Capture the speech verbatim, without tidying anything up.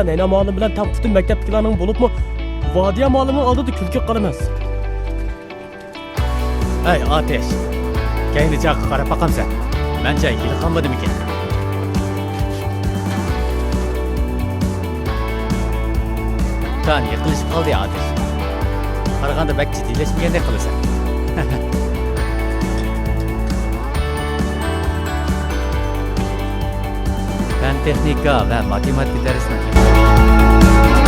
نەينا مۇئەللىم بىلەن تەڭ پۈتۈن مەكتەپتىكىلەرنىڭ بولۇپمۇ ۋادىيە مۇئەللىمنىڭ ئالدىدا كۈلكە قىلىمىز. ھەي، ئاتەش. كەينى جاققا قاراپ باقامسەن؟ مەنچە ھېلىقى قالمىدىمىكىن؟ تان يېقىنلىشىپ قالدى، ئاتەش. قارىغاندا بەك جىددىيلەشمىگەندەك قىلىسەن. پەن تېخنىكا ۋە ماتېماتىكا دەرسىنىڭ